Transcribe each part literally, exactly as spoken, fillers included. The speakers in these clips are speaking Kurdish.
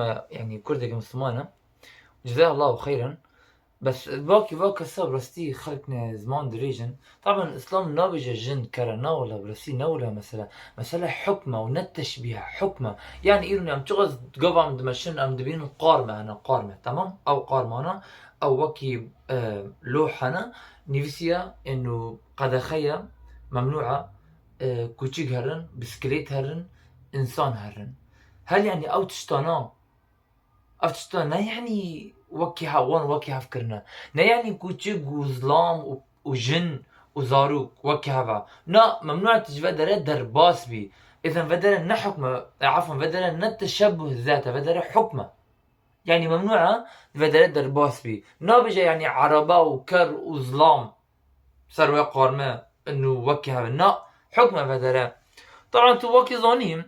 me, yanî Kurdekî Misliman e. Cezayallahu xeyran. Bes vakî va kesa bi rastî xelk ne ziman dirêj in. Taban Îslam nabêje jin kere, na wela bi rastî ne wela mesele. Mesele hukm e û ne teşbîh e, hukm e. Yanî îro em çiqas gava em dimeşin, em dibînin qarme hene, qarme. Temam? Ew qarmana, ew wekî, e, loh hene, nivîsiye, eno qedexe ye, memnû e, e, kûçik herin, bisiklet herin, însan herin. Hel yanî ew tiştana Ev tişta ne, yanî wekî hev, wan wekî hev kirine. Ne, yanî kûçik û zilam û, û jin û zarok wekî hev e. Na, memnû e tu ji vedere derbas bî. Îzen vedere ne hukm e, e, efwen, vedere ne teşebbuh zat e, vedere hukm e. Yanî memnû e vedere derbas bî. Nabêje, yanî erebe û ker û zilam ser wê qarme û wekî hev e. Na, hukm e vedere. Taban tu wekî zanî,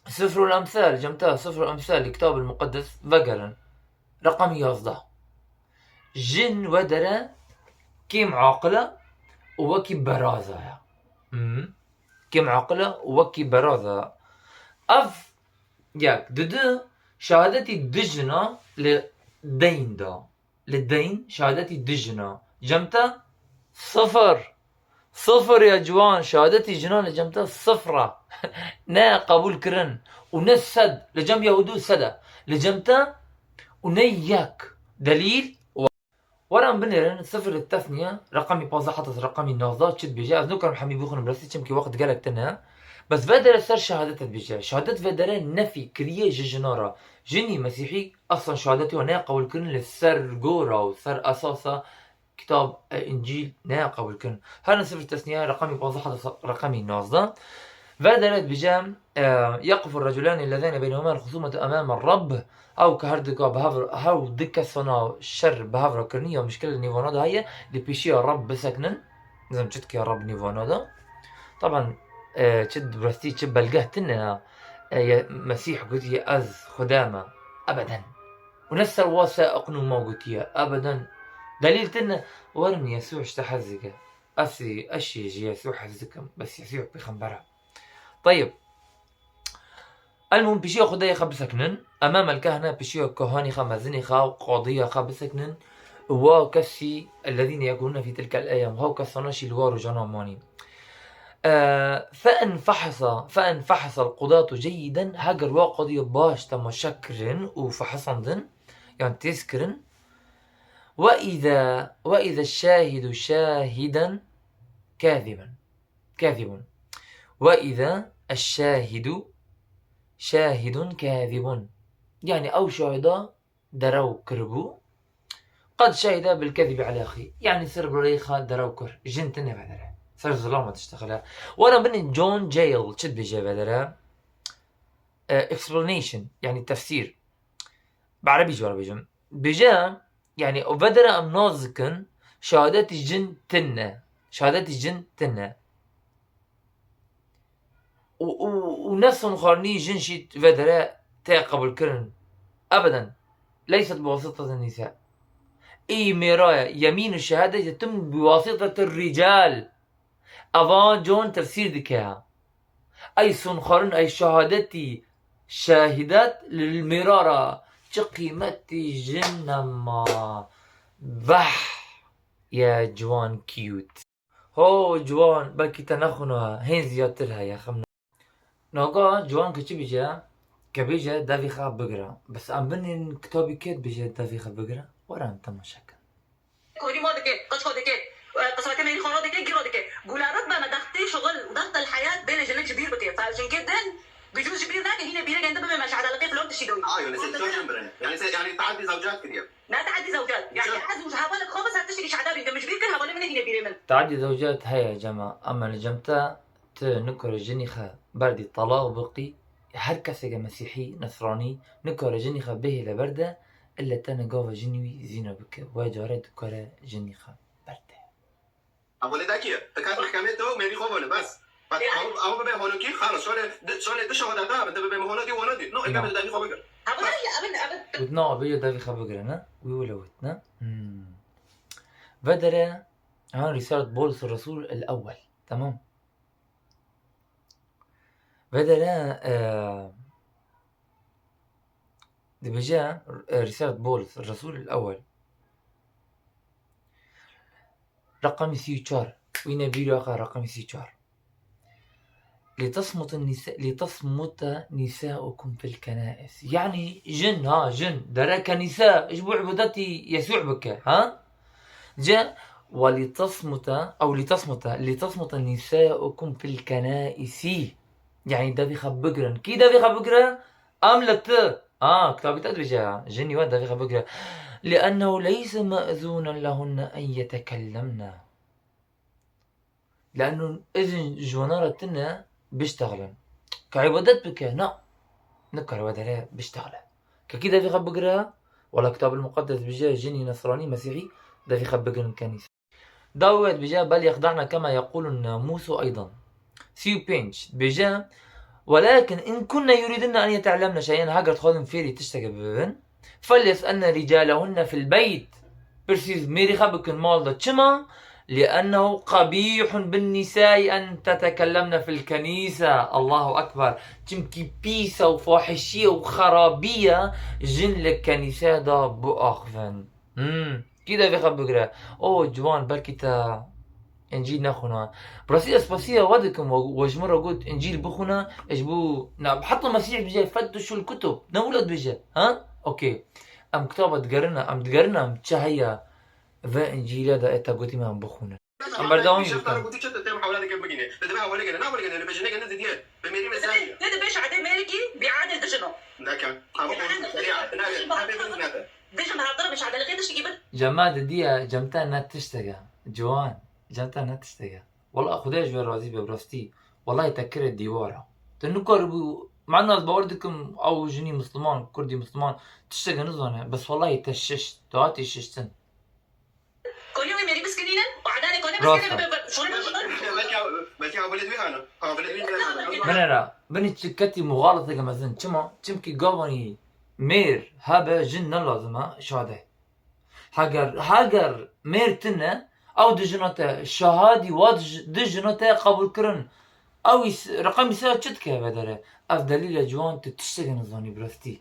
Sifrul Emsal, cem te Sifrul Emsal li Kitab el Muqeddes vegerin. Reqemî yazdeh. Jin vedere kêm aqil e û wekî beraza ye. Hmm. Kêm aqil e û wekî beraza ye. Ev yek. Didu, şehadetî du jina li deyn de. Li deyn şehadetî du jina. Cem te sifir. Sifir ya ciwan, şehadetî jinan li cem te sifir e. Ne qebûl kirin. Û ne sed. Li cem Yehûdû sed e. Li cem te û ne yek. Delîl? Werin binêrin, Sifrul Tesniye, reqemî pazdeh heta reqemî nozdeh çi dibêje? Ez nikarim hemî bixwînim, rastî çimkî wext gelek tune. Bes vedere ser şehadet dibêje. Şehadet vedere nefî kiriye ji jina re. Jinî mesîhî eslan şehadetê wan neyê qebûlkirin li ser gora û ser esasa kitab, e, Încîl neyê qebûlkirin. Herin Sifrul Tesniye reqemî pazdeh heta reqemî nozdeh. Vedere dibêje, e, يقف الرجلان اللذان بينهما الخصومة أمام الرب. Ew ke her du ka bi hev, hew du kesana şer bi hev re kirinî ya mişkil li nêvana de heye, li pêşiya Reb bisekinin. Nizam çi dike Reb nêvana de. Taban, e, çi bi rastî çi belgeh tune, e, ye Mesîh gotiye ez Xuda me. Ebeden. Û ne ser wa se eqnû ma gotiye. Ebeden. Delîl tune. Werin Yesû ji te hez dike. Ez, ez jî ji Yesû hez dikim. Bes Yesû pêxember e. Teyib. Elmuhim, pêşiya Xwedayê xwe bisekinin, emam el-kehne, pêşiya kehanê xwe, mezinê xwe û qadiya xwe bisekinin, wa kesî, ellezîne yekunûne fî tilkel eyyam, hew kesana jî li wa rojanan manî. E, fe in fehesa, fe in fehesa el-qudatu ceyyiden, heger wa qadiya baş temaşe kirin û fehesandin, yan test kirin, ve îze, ve îze şahidu şahiden kâziben. Kâzibun. Ve îze eşşâhidu şâhidun kâzibun. Yanî ew şahida derew kiribû. Qed şehide bil kezibi alâ axî. Yanî ser birayê xwe derew kir. Jin tune vedere. Ser zilama diştexile. Were binê John Jayel çi dibêje vedere? E, explanation, yanî tefsîr. Bi erebî ji we re bêjim. Bêje, yanî, û vedere em nas dikin, şehadetî jin tune. Şehadetî jin tune. Û, û, û nefs û xwarinî jin jî vedere tê qebûlkirin. Ebeden. Leyset bi wasîtetin nîsa. Î mêra ye. Yemîn û şehadetî tim bi wasîtetir rîcal. Eva John tefsîr dike. Ey son xwarin, ey şehadetî şahidat lil mirara. Çi qîmetî jin nema. Vah ya ciwan cute. Ho ciwan, belkî te nexwina, hên ziyadtir heye, xem ne. Naga ciwan ke çi bije, ke bêje devî xwe bigire. Bes em binên kitabî kê dibêje devî xwe bigire? Were em temaşe kin. Korî ma dike, qeçka dike, e, qisreke mêrî xana dike, gîra dike. Gularet be me dextê şixul û dextel heyat bêne jinik ji bîr bike. Fe jinkê din, bi cû ji bîr nake, hîne bîre gende bibe me ji edaleqê filan tiştî dawî. Ayo, ne se çar jin birine. Yani se, yani taaddi zewcat kiriye. Ne teedî zewcat. Yani Çi? ez û ji hevalek xwe bes her tiştekî ji edabî dikim. Ji bîr kir hevalê min ê hîne bîrê min. Teedî zewcat heye cema. Ama li cem te tu nikare jinî xwe berdî telaq bikî. Her keseke mesîhî, nesranî nikare jinî xwe bihêle berde, ille tenê gava jinî wî zîna bike. We care dikare jinî xwe berde. Ev wele dakiye. Te kat mehkemê te û mêrî xwe vone, bes. Bak, Ya. ew, ew bibe honokî, xalas. Şole, di, şole di şehodata, te bibe honokî, honokî. No, eke Na. min devî xwe bigir. Ev wele ya, ev, ev. Wit na, bêje devî xwe bigire, ne? Wî wele wit, ne? Hmm. Vedere, ha, Risale Bulus Resul el Ewwel. Tamam. Vedere, e, dibêje, e, Risale Bulus Resul el Ewwel. Reqemî sî û çar. Wî ne bîra xwe reqemî sî û çar. لتصمت النساء، لتصمت نساؤكم في الكنائس. Yani jin, ha, jin, dere kenîse, ji bo ibadetî Yesû bike, ha? Ce, ولتصمت، أو لتصمت، لتصمت نساؤكم في الكنائس. Yani devî xwe bigirin. Kî devî xwe bigire? Em li ti. Ha, kitabî te dibêje, jinî we devî xwe bigire. لأنه ليس مأذونا لهن أن يتكلمن. Le'nû izin ji wana re tine biştexilin. Ka îbadet bike, na. Nikare we dere biştexile. Kekî devî xwe bigire, wela Kitab el Muqeddes bije, jinî nesranî, mesîhî, devî xwe bigirin kenîse. Dawî wê dibêje, بل يخضعن كما يقول الناموس أيضا. Sî û pênc dibêje, ولكن إن كن يريدن أن يتعلمن شيئا, heger dixwazin fêrî tiştekê bibin, فليسألن رجالهن في البيت. Pirsî mêrî xwe bikin mal de. Çima? لأنه قبيح بالنساء أن تتكلمن في الكنيسة. Allahu Ekber. Çimkî pîs e û fahişî ye û xerabî ye jin li kenîse de biaxivin. Hmm. Kî devê xwe bigire? O ciwan, belkî te Încîl nexwina. Bi rastî ez spasiya we dikim, we, we ji min re got Încîl bixwine, ez ji bo, na, heta Mesîh bije, "Fettişul kutub." Ne wilo dibêje, ha? Okey. Em kitaba digerine, em digerine, em çi heye ve Încîle de ê te gotî me em bixwine. Em berdewam bikin. Şeftar gotî çi te tem hewla dike bigîne. Te dibe hewle gene, na wele gene, ne bejine gene didiye. Be mêrî me zaniye. Te dibe şadê mêrikî, bi adê dijino. Neke. Ama bu şeriat, ne, ne, ne, ne, ne. Dijin bi hevdira bi şadê, lê tiştekî bin. Cema didiye, cem te ne tişteke. Ciwan. Cem te ne tiştek e. Wela Xwedê ji we razî be, bi rastî. Welahî te kire dîwara. Te nikaribû, mena ez bawer dikim, ew jinî misliman, kurdî misliman, tişteke nizane. Bes welahî te şişt, te hatî şiştin. Konî wê mêrî biskinînin, û edanê konî Rast e. Biskinînin, be, be, şûrê be, be. Belkî, belkî hawilê wî hane. Hawilê wî hane. Binêre, binî çi ketî muxaleteke mezin. Çima? Çimkî gavanî mêr hebe jin ne lazim e, şade. Heger, heger mêr tune, ew dijina te şahadî wa dij-, dijina te qebûl kirin. Ew îs-, reqemî se çi dike ve dere? Ev delîle ciwan tu tiştekê nizanî bi rastî.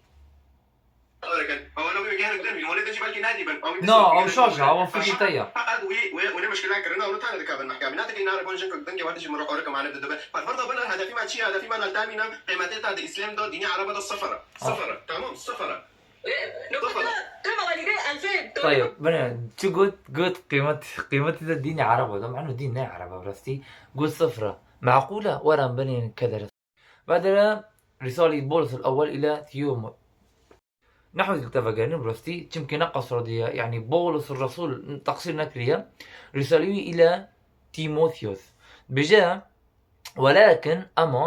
Na, ew şaş e, ew fikî te ye. Feqet wî, wê, wê ne muşkila kirine, ew tane dikevin mehkemê. Nate ki nare gon jin ku dingê wate jî min re xorike mane dibe. Parvar da bile hedefî me çi ye? Hedefî me li temîne qîmetê te di Îslam de, dînê Ereba de sifir e. Sifir e. Tamam, sifir e. Tayeb, bine, çi got, got qîmet, qîmetî de dînê Ereba de, manu dîn ne Ereba bi rastî, got sifir e. Meqûl e, were em binên kedere. Vedere Risalî Bolus el Ewwel ile Thiyo mu-, nehwî te vegerînim bi rastî, çimkî ne qesra diye, yanî Bolus Resul teqsîr nekiriye. Risalî wî ile Tîmothiyos. Bêje, ولكن، أما،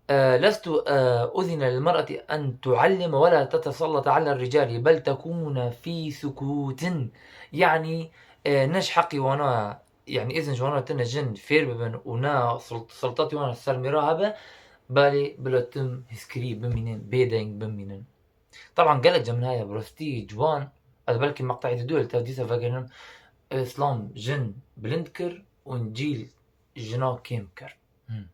آه، لست، آه، أذن للمرأة أن تعلم ولا تتسلط على الرجال، بل تكون في سكوت. Yani, e, ne ji heqî wana, yani, izin ji wana tine jin fêr bibin û ne sil-, siltatî wana ser mêra hebe, belê bila tim hizkirî bimînin, bêdeng bimînin. Taban gelek cem heye bi rastî ciwan, ez belkî meqteyê didu li te dîsa vegerim, Îslam jin bilind kir û Încîl jina kêm kir. Hmm.